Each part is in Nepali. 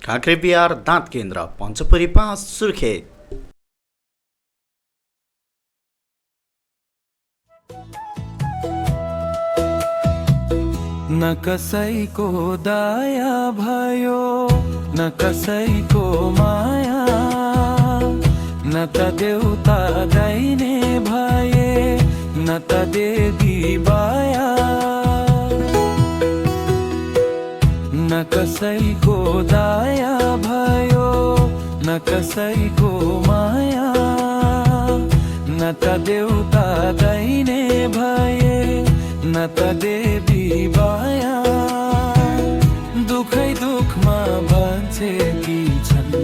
काँक्रेबिहार दाँत केन्द्र पञ्चपुरी 5 सुर्खेत। न कसैको दया भयो न कसैको माया, न त देउता गाइने भए न त देवी बाया। न कसैको दया भयो न कसैको माया, न त देउता गाइने भए न त देवी बाया। दुखै दुखमा बाँचेकी छन्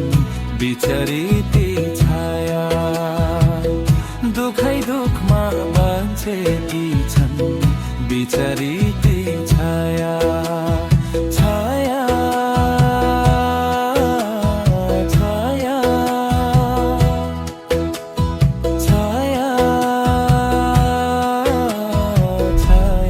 बिचरी ती छाया, दुखै दुखमा बाँचेकी छन् बिचरी ती छाया। छाया छाया छाया छाया।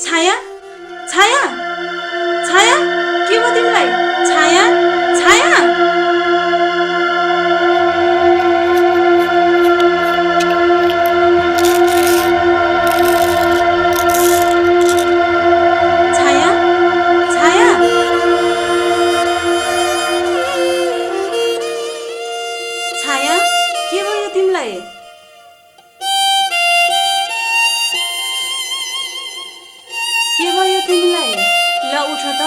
छाया छाया छाया के भयो तिमीलाई? छाया छाया छाया छाया छाया के भयो तिमीलाई? के भयो तिमीलाई? ल उठ त।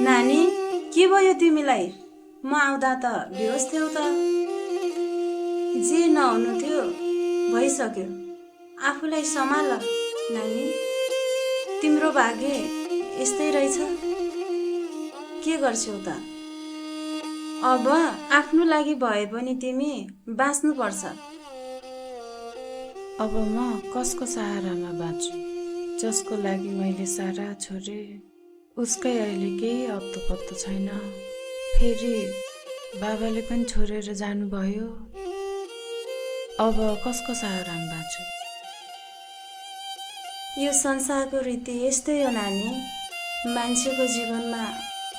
नानी के भयो तिमीलाई? म आउँदा त बेहोस थियौ त। जे नहुनु थियो भइसक्यो, आफूलाई सम्हाल नानी। तिम्रो भाग्य यस्तै रहेछ, के गर्छौ त? अब आफ्नो लागि भए पनि तिमी बाँच्नुपर्छ। अब म कसको सहारामा बाँच्छु? जसको लागि मैले सारा छोडे उसकै अहिले केही अत्तो पत्तो छैन। फेरि बाबाले पनि छोडेर जानुभयो। अब कसको सहारामा बाँच्छु? यो संसारको रीति यस्तै हो नानी। मान्छेको जीवनमा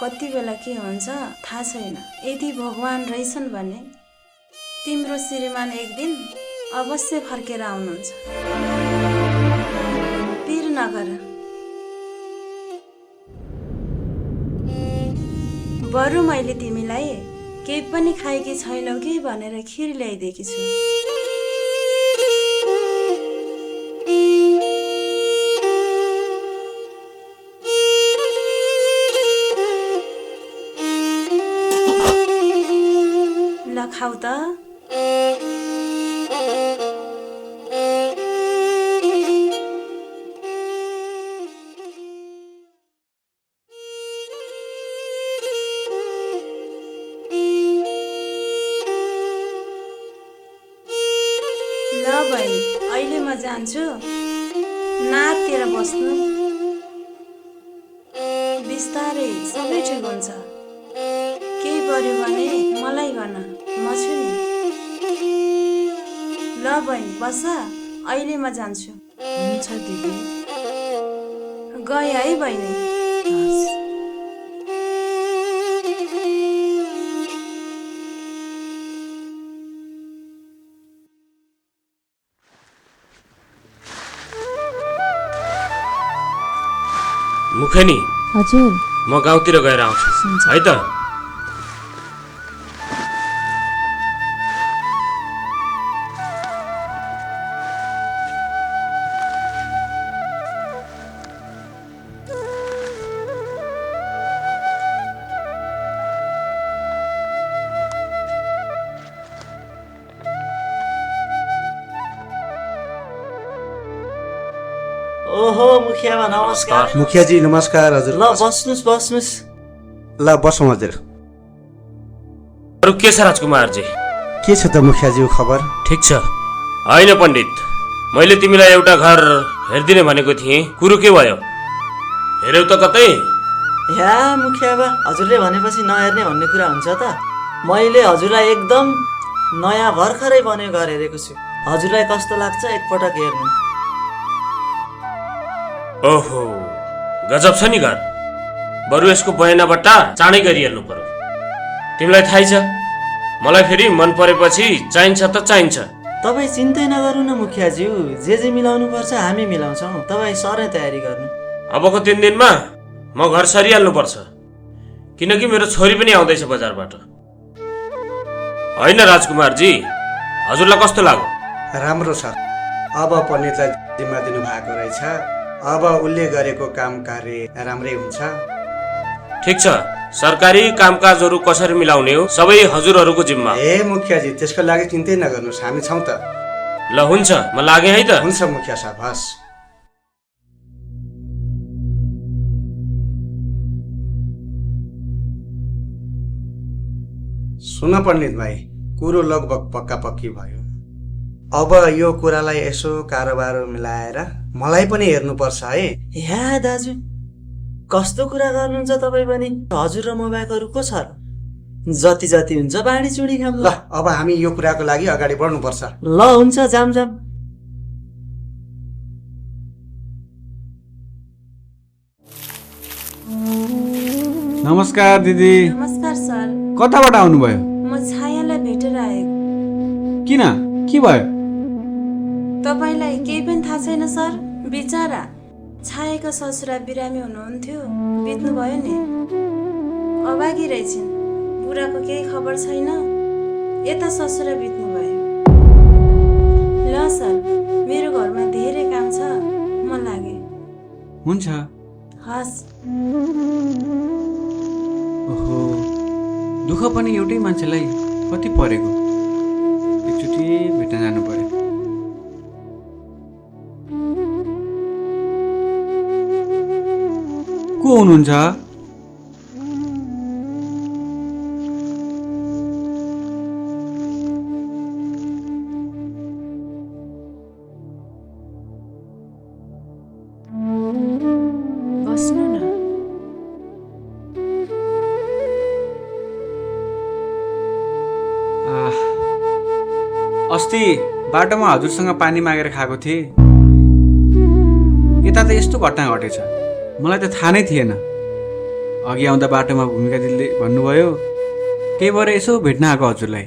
कति बेला के हुन्छ थाहा छैन। यदि भगवान रहेछन् भने तिम्रो श्रीमान एक दिन अवश्य फर्केर आउनुहुन्छ। पिर नगर। बरु मैले तिमीलाई केही पनि खाएकी छैनौ कि भनेर खिर ल्याइदिएकी छु। ल खाऊ त। ल बहिनी, अहिले म जान्छु। नाकतिर बस्नु। बिस्तारै सबै ठिक हुन्छ। केही पर्यो भने मलाई भन, म छु नि। ल बहिनी बस, अहिले म जान्छु। हुन्छ दिदी। गए है बहिनी। हस्। मुखेनी हजुर म गाउँतिर गएर आउँछु है त। ओहो मुखियामा नमस्कार। मुखियाजी नमस्कार हजुर। ल बस्नुस्। ल बसौँ हजुर। अरू के छ राजकुमारजी? के छ त मुखियाजी खबर? ठिक छ। होइन पण्डित, मैले तिमीलाई एउटा घर हेरिदिने भनेको थिएँ, कुरो के भयो? हेऱ्यौ त कतै? या मुखियाबा, हजुरले भनेपछि नहेर्ने भन्ने कुरा हुन्छ त? मैले हजुरलाई एकदम नयाँ भर्खरै बनेको घर हेरेको छु। हजुरलाई कस्तो लाग्छ एकपटक हेर्नु। ओहो, गजब छ नि घर। बरु यसको बयानाबट्टा चाँडै गरिहाल्नु पर्यो। तिमीलाई थाहै छ, मलाई फेरि मन परेपछि चाहिन्छ त चाहिन्छ। तपाईँ चिन्तै नगर्नु न मुखियाज्यू, जे मिलाउनु पर्छ हामी मिलाउँछौँ। तपाईँ सरै तयारी गर्नु। अबको 3 दिनमा म घर सरिहाल्नु पर्छ, किनकि मेरो छोरी पनि आउँदैछ बजारबाट। होइन राजकुमारजी, हजुरलाई कस्तो लाग्यो? राम्रो छ। अब पण्डितलाई जिम्मा दिनु भएको रहेछ। अब उसले गरेको काम कार्य राम्रै हुन्छ। ठिक छ, सरकारी कामकाजहरू कसरी मिलाउने हो सबै हजुरहरूको जिम्मा। ए मुखियाजी, त्यसको लागि चिन्तै नगर्नुहोस्, हामी छौँ त। ल हुन्छ, म लागेँ है त। हुन्छ मुखिया साहब, हस्। सुन पण्डित भाइ, कुरो लगभग पक्का पक्की भयो। अब यो कुरालाई यसो कारोबार मिलाएर मलाई पनि हेर्नुपर्छ है। या दाजु, कस्तो कुरा गर्नुहुन्छ तपाईँ पनि? हजुर र म बाहेक अरू को छ र? जति हुन्छ बाँडी चुडी खाम। ल अब हामी यो कुराको लागि अगाडि बढ्नुपर्छ। ल हुन्छ, जाम। नमस्कार दिदी। नमस्कार सर। कताबाट आउनुभयो? म छायालाई भेटेर आएको। किन, के भयो? तपाईँलाई केही पनि थाहा छैन सर? बिचरा छायाको ससुरा बिरामी हुनुहुन्थ्यो, बित्नुभयो नि। अभागी रहेछन्, बुढाको केही खबर छैन। यता ससुरा बित्नुभयो। ल सर, मेरो घरमा धेरै काम छ, म लागे। हुन्छ। हस्। ओहो, दुःख पनि एउटै मान्छेलाई कति परेको। एकचोटि भेट्न जानु पर्यो। को हुनुहुन्छ? बस्नु न। अस्ति बाटोमा हजुरसँग पानी मागेर खाएको थिएँ। यता त यस्तो घटना घटेछ, मलाई त थाहा नै थिएन। अघि आउँदा बाटोमा भूमिका दिदीले भन्नुभयो, त्यही भएर यसो भेट्न आएको हजुरलाई।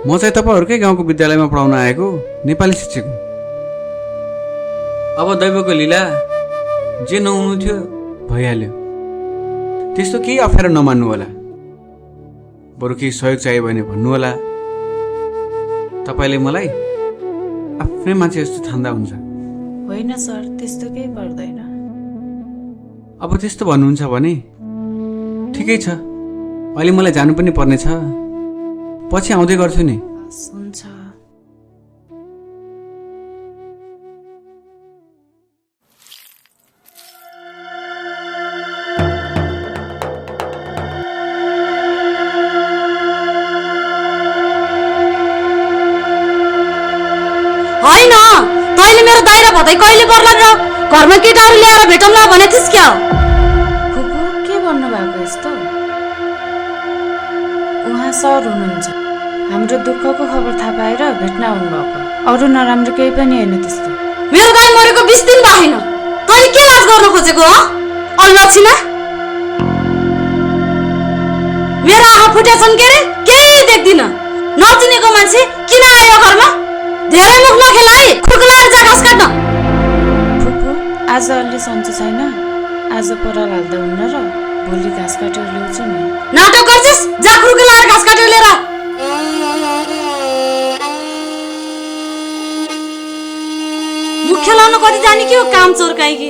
म चाहिँ तपाईँहरूकै गाउँको विद्यालयमा पढाउन आएको, नेपाली शिक्षक हुँ। अब दैवको लीला, जे नहुनु थियो भइहाल्यो। त्यस्तो केही अप्ठ्यारो नमान्नु होला। बरु केही सहयोग चाहियो भने भन्नु होला। तपाईँले मलाई आफ्नै मान्छे जस्तो ठान्दा हुन्छ। होइन सर, त्यस्तो केही पर्दैन। अब त्यस्तो भन्नुहुन्छ भने ठिकै छ। अहिले मलाई जानु पनि पर्नेछ, पछि आउँदै गर्छु नि। हुन्छ। होइन, तैँले मेरो दाइरा भदै कहिले पर्ला र? घरमा केटाहरू ल्याएर भेटौँला भने थिस् क्या? फुपू के भन्नुभएको यस्तो? उहाँ सर हुनुहुन्छ, हाम्रो दुःखको खबर थाहा पाएर भेट्न आउनुभएको। अरू नराम्रो केही पनि होइन त्यस्तो। मेरो दाइ मरेको 20 दिन भएन, तैँले के लाज गर्न खोजेको हो? अलक्षिणा, मेरो आँखा फुटेछन् के रे? केही देख्दिन। नचिनेको मान्छे किन आयो घरमा? धेरै मुख नखेला है, खुर्कुलाएर जा घाँस काट्न। फुपू आज अलि सन्चो छैन, आज पराल हाल्दा हुन्न र भोलि घाँस काटेर ल्याउँछु नि। नाटक गर्छस्, जाकुरुको लाएर घाँस काटेर लिएर। मुख्य लाउन कति जाने के हो, काम चोर काई कि।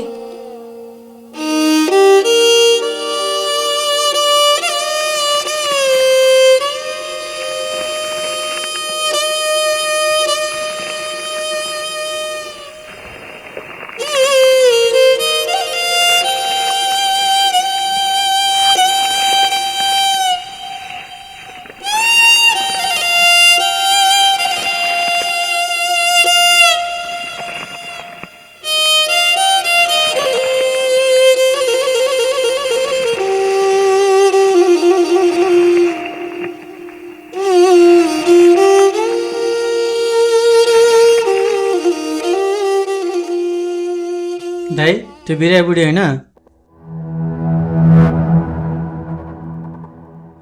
दाइ त्यो बिराई बुढी होइन?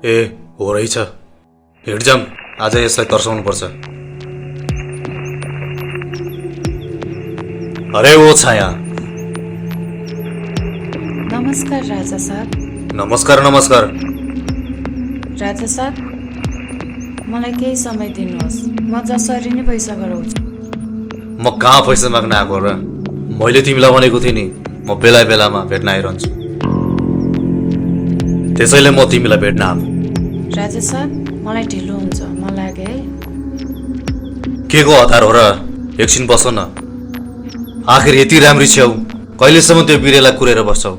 ए हो रहेछ। हिँड्जाम, आज यसलाई तर्साउनु पर्छ। अरे ओ छाया। नमस्कार राजा साहब। नमस्कार नमस्कार। राजा साहब, मलाई केही समय दिनुहोस्, म जसरी नै पैसा गराउँछु। म कहाँ पैसा माग्न आएको र? मैले तिमीलाई भनेको थिएँ नि, म बेला बेलामा भेट्न आइरहन्छु। त्यसैले म तिमीलाई भेट्न आएको। राजा साहब, मलाई ढिलो हुन्छ, म लागे है। के को हतार हो र? एकछिन बस न। आखिर यति राम्री छेउ, कहिलेसम्म त्यो बिरेलाई कुरेर बस्छौ?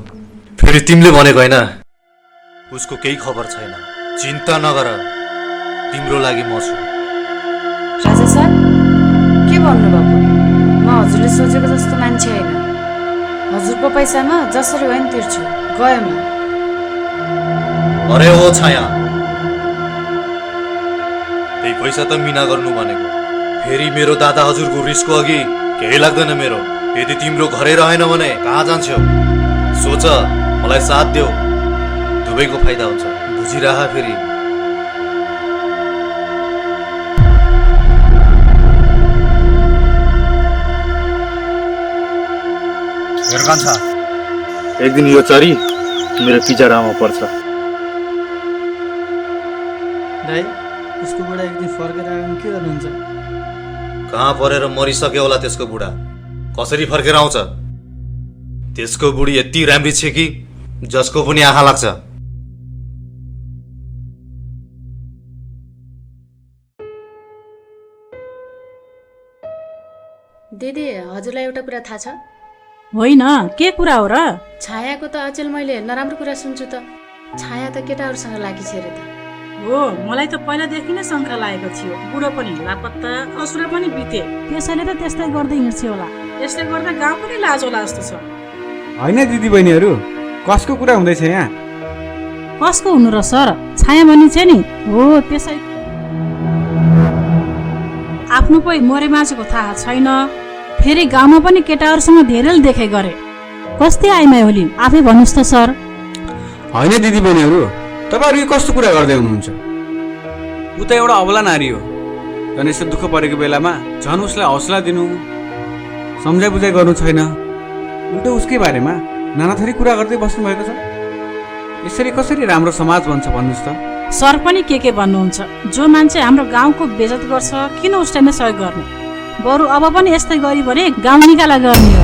फेरि तिमीले भनेको होइन, उसको केही खबर छैन। चिन्ता नगर, तिम्रो लागि म छु। राजा साहब, के भन्नुभएको? म हजुरले सोचेको जस्तो मान्छे होइन। हजुरको पैसामा जसरी होइन तिर्छु, गएँ म। अरे ओ छाया, त्यही पैसा त मिना गर्नु भनेको। फेरि मेरो दादा हजुरको रिसको अघि केही लाग्दैन मेरो। यदि तिम्रो घरै रहेन भने कहाँ जान्छौ? सोच, मलाई साथ देऊ, दुवैको फाइदा हुन्छ। बुझिरह फेरि। कान्छा, एक दिन यो चरी मेरो पिजरामा पर्छ। दाइ, उसको बुढा एक दिन फर्केर आयो भने के गर्नुहुन्छ? कहाँ परेर मरिसक्यो होला त्यसको बुढा? कसरी फर्केर आउँछ? त्यसको बुढी यति राम्री छ कि जसको पनि आँखा लाग्छ। दिदी, हजुरलाई एउटा कुरा थाहा छ? होइन, के कुरा हो र? छायाको त अचेल मैले नराम्रो कुरा सुन्छु त। छाया त केटाहरूसँग लागिछ अरे त। हो, मलाई त पहिलादेखि नै शङ्का लागेको थियो। बुढो पनि लापत्ता, असुरा पनि बिते। त्यसैले त त्यस्तै गर्दै हिँड्छ होला। यसले गर्दा गाउँ पनि लाज होला जस्तो छ। होइन दिदी बहिनीहरू, कसको कुरा हुँदैछ यहाँ? कसको हुनु र सर? छाया भनिन्छ नि। हो, त्यसै आफ्नो पै मरे माझेको थाहा छैन। फेरि गाउँमा पनि केटाहरूसँग धेरैले देखे गरे। कस्तै आइमाई होली, आफै भन्नुहोस् त सर। होइन दिदी बहिनीहरू, तपाईँहरू यो कस्तो कुरा गर्दै हुनुहुन्छ? ऊ त एउटा अबला नारी हो। झन् यस्तो दुःख परेको बेलामा झन् उसलाई हौसला दिनु, सम्झाइ बुझाइ गर्नु छैन। उल्टो उसकै बारेमा नाना थरी कुरा गर्दै बस्नु भएको छ। यसरी कसरी राम्रो समाज बन्छ भन्नुहोस् त? सर पनि के भन्नुहुन्छ? जो मान्छे हाम्रो गाउँको बेइज्जत गर्छ, किन उसलाई नै सहयोग गर्ने? बरु अब पनि यस्तै गरी भने गाउँ निकाला गर्ने हो।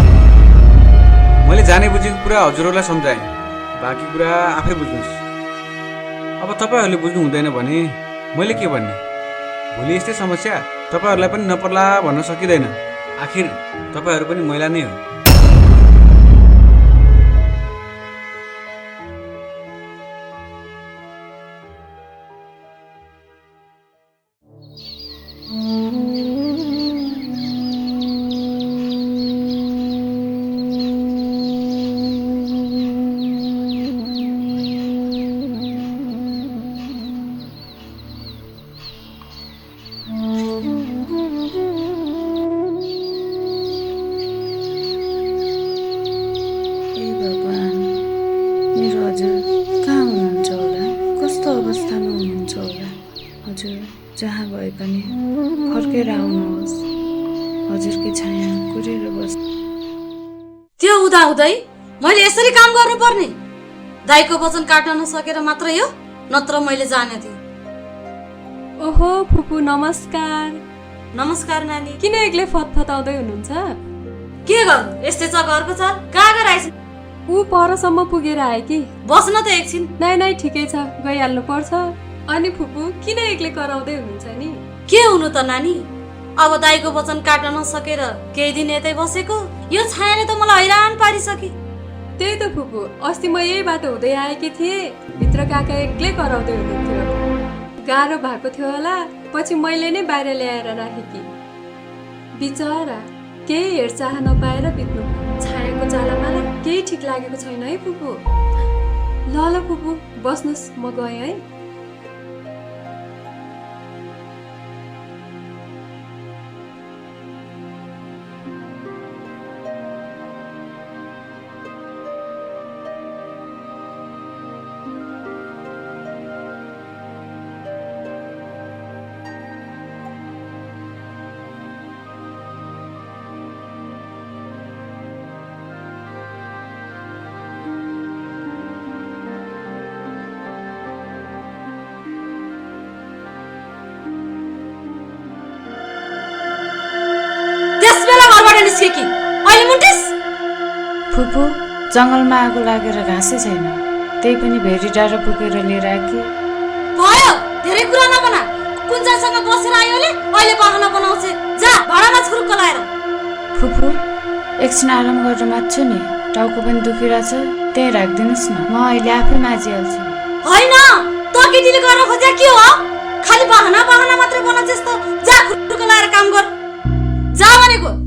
मैले जाने बुझेको कुरा हजुरहरूलाई सम्झाएँ, बाँकी कुरा आफै बुझ्नुहोस्। अब तपाईँहरूले बुझ्नु हुँदैन भने मैले के भन्ने? भोलि यस्तै समस्या तपाईँहरूलाई पनि नपर्ला भन्न सकिँदैन। आखिर तपाईँहरू पनि महिला नै हो। जहाँ भए पनि फर्केर आउनुहोस्। हजुरकै छाया कुरेर बस्। त्यो हुँदाहुँदै मैले यसरी काम गर्नुपर्ने? दाइको वचन काट्न नसकेर मात्रै हो, नत्र मैले जाने थिएँ। ओहो फुपू नमस्कार। नमस्कार नानी। किन एक्लै फतफताउँदै हुनुहुन्छ? के गर्नु, यस्तै छ घरको चाल। कहाँ गएर आइस? ऊ परसम्म पुगेर आए कि। बस्न त एकछिन। नाइ ठिकै छ, गइहाल्नु पर्छ। अनि फुपू किन एक्लै कराउँदै हुनुहुन्छ नि? के हुनु त नानी, अब दाइको वचन काट्न नसकेर केही दिन यतै बसेको, यो छायाले त मलाई हैरान पारिसके। त्यही त फुपू, अस्ति म यही बाटो हुँदै आएकी थिएँ, भित्र काका एक्लै कराउँदै हुनुहुन्थ्यो। गाह्रो भएको थियो होला, पछि मैले नै बाहिर ल्याएर राखेकी। बिचरा केही हेरचाह नपाएर बित्नु। छायाको चालामाला केही ठिक लागेको छैन है फुपू। ल फुपू बस्नुहोस्, म गएँ है। फुपू जङ्गलमा आगो लागेर घाँसै छैन, त्यही पनि भेरी डाँडा पुगेर लिएर आएकी। भयो, धेरै कुरा नबना। कुञ्जासँग बसेर आयोले अहिले बहाना बनाउँछ। जा भाडामा छुरुक्क लाएर। फुपू एकछिन आराम गरेर मात्छु नि, टाउको पनि दुखिरहेछ, त्यही राखिदिनुहोस् न, म अहिले आफै माझिहाल्छु। होइन, त केटीले गर्न खोजे के हो? खालि बहाना मात्रै बनाउँछ जस्तो। जा खुट्टुक लाएर काम गर। जा भनेको।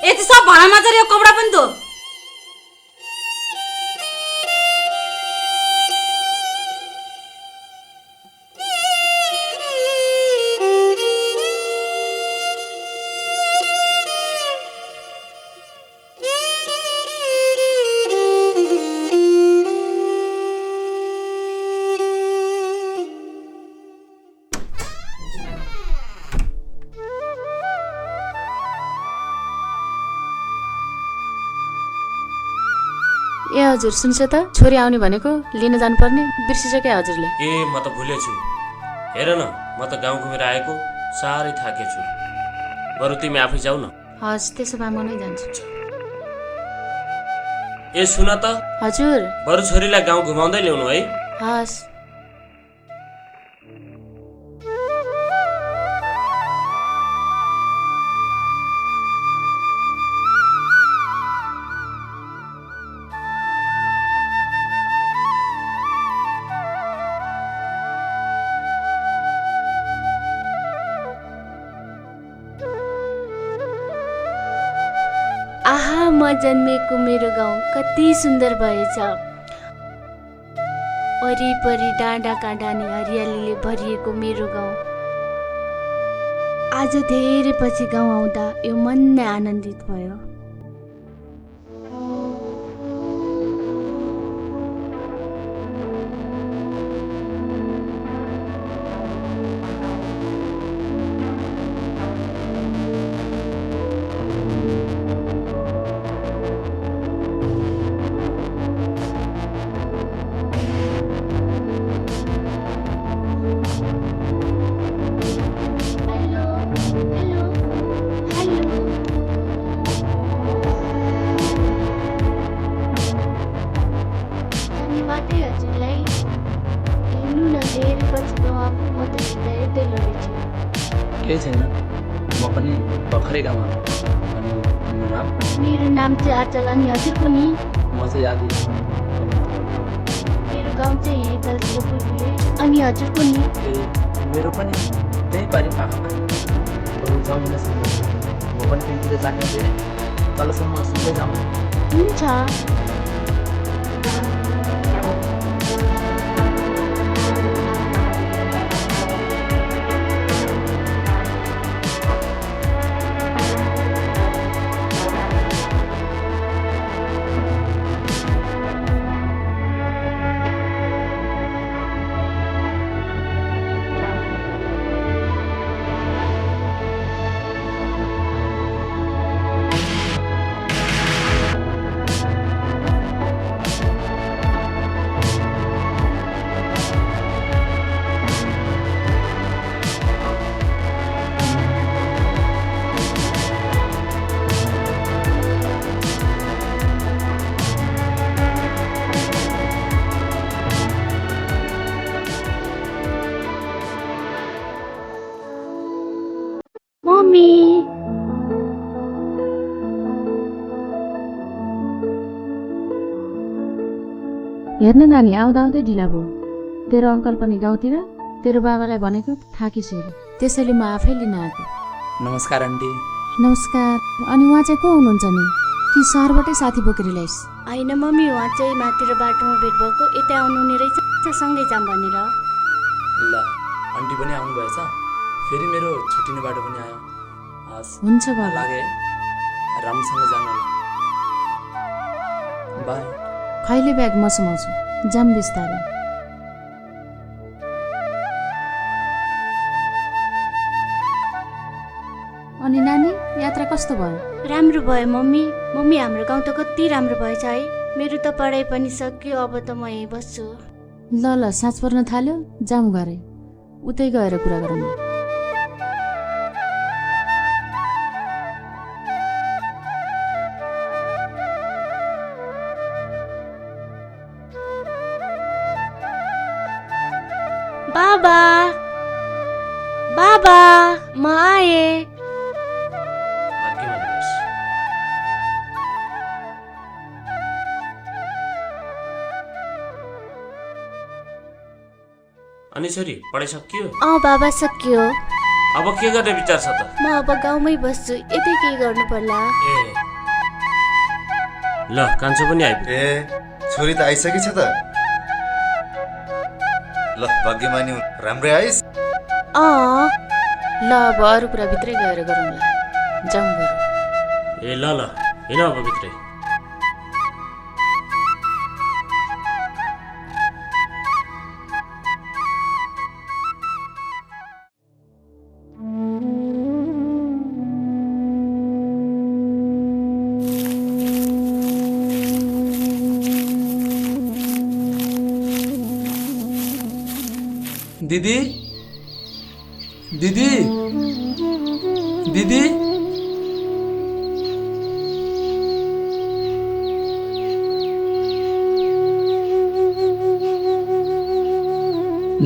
यति सब भाँडामा चाहिँ यो कपडा पनि धो। ए हजुर सुन्छ त, छोरी आउने भनेको, लिन जानुपर्ने, बिर्सिसके हजुरले। ए म त भुलेछु। हेर न, म त गाउँ घुमेर आएको, साह्रै थाकेछु। बरु तिमी आफै जाऊ न। हस् त्यसो भए म नै जान्छु। ए सुन त हजुर, बरु छोरीलाई गाउँ घुमाउँदै ल्याउनु है। हस्। आहा, म जन्मेको मेरो गाउँ कति सुन्दर भएछ। वरिपरि डाँडा काँडानी हरियालीले भरिएको मेरो गाउँ। आज धेरै पछि गाउँ आउँदा यो मन नै आनन्दित भयो। केही छैन, म पनि भर्खरै गाउँमा आएको। अनि तिम्रो नाम? मेरो नाम चाहिँ आचल, अनि हजुरको नि? म चाहिँ यादी। मेरो गाउँ चाहिँ यही दलपुर, अनि हजुरको नि? मेरो पनि त्यही पारि पाखा जाउँ न, म पनि त्यहीँतिर जाने थिएँ, तलसम्म सुन्दै जाउँ। हुन्छ। मम्मी हेर्न नानी, आउँदा आउँदै ढिला भयो। तेरो अङ्कल पनि गाउँतिर तेरो बाबालाई भनेको थाकिसु अरे, त्यसैले म आफै लिन आएको। नमस्कार आन्टी। नमस्कार। अनि उहाँ चाहिँ को हुनुहुन्छ नि? कि सहरबाटै साथी बोकेर ल्याइस्? होइन मम्मी, उहाँ चाहिँ मातिर बाटोमा भेट भएको, यता आउनुहुने रहेछ, सँगै जाऊँ भनेर। ल आन्टी पनि आउनुभएछ, फेरि मेरो छुट्टिने बाटो पनि आयो। हुन्छ बाबा। लागे राम्रोसँग जानु होला। बाई। खैले ब्याग म समाउँछु, जाम बिस्तारै। अनि नानी, यात्रा कस्तो भयो? राम्रो भयो मम्मी। मम्मी, हाम्रो गाउँ त कति राम्रो भएछ है। मेरो त पढाइ पनि सक्यो, अब त म यहीँ बस्छु। ल ल, साँझ पर्न थाल्यो, जाउँ घरै, उतै गएर कुरा गरौँ। बाबा, बाबा, म आए। अनि छोरी पढाइ सकियो? बाबा सकियो। अब के गर्ने विचार छ त? म अब गाउँमै बस्छु, यतै केही गर्नु पर्ला। ल कान्छो पनि आइपुग्यो। छोरी त आइसकेछ त। ल भाग्यमानी, राम्रै आइस। ल अब अरू कुरा भित्रै गएर गरौँला, जाउँ गरौँ। ल ल, हिँड अब भित्रै। दिदी, दिदी, दिदी,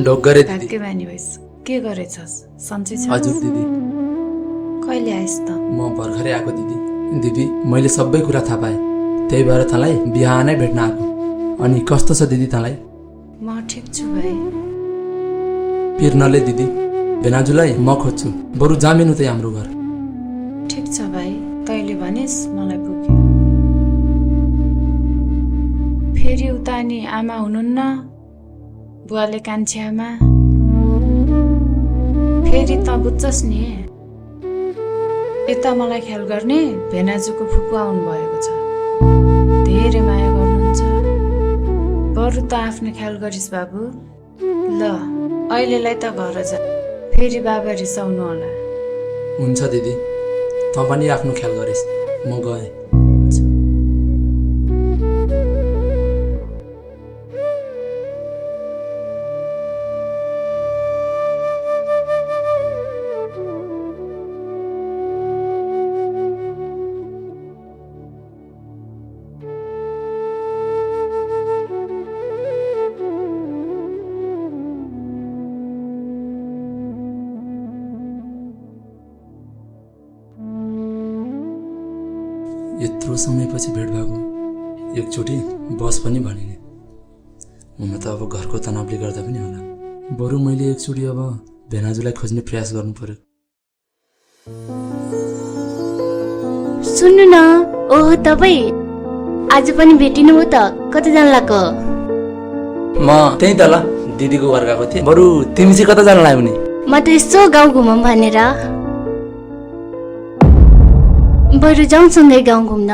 डोगरे दिदी। भाग्यमानी भइस्। के गरेछस्? सन्चै छ? हजुर दिदी। कहिले आइस् त? म भर्खरै आएको दिदी। दिदी, मैले सबै कुरा थाहा पाएँ, त्यही भएर तँलाई बिहान नै भेट्न आएको। अनि कस्तो छ दिदी तँलाई? म ठिक छु भाइ। पिर नले दिदी, भेनाजुलाई म खोज्छु, बरु जामिन उतै हाम्रो घर। ठिक छ भाइ, तैँले भनिस् मलाई पुग्यो। फेरि उता नि आमा हुनुहुन्न, बुवाले कान्छी आमा, फेरि त बुझ्छस् नि, यता मलाई ख्याल गर्ने भेनाजुको फुपू आउनु भएको छ। धेरै माया गर्नुहुन्छ, बरु त आफ्नो ख्याल गरिस् बाबु। ल अहिलेलाई त घर जा, फेरि बाबा रिसाउनु होला। हुन्छ दिदी, तँ पनि आफ्नो ख्याल गरिस्, म गएँ। यत्रो समयपछि भेट भएको, एकचोटि बस पनि भनिने। हुन त अब घरको तनावले गर्दा पनि होला, बरु मैले एकचोटि अब भेनाजुलाई खोज्ने प्रयास गर्नु पर्यो। सुन्नु न, ओहो तपाईँ आज पनि भेटिनु हो त? कता जान लाग्यो? म त्यही त ल दिदीको घर गएको थिएँ। बरु तिमी चाहिँ कता जान लाग्यो नि? म त यसो गाउँ घुमौँ भनेर। बरु जाउँ सँगै गाउँ घुम्न।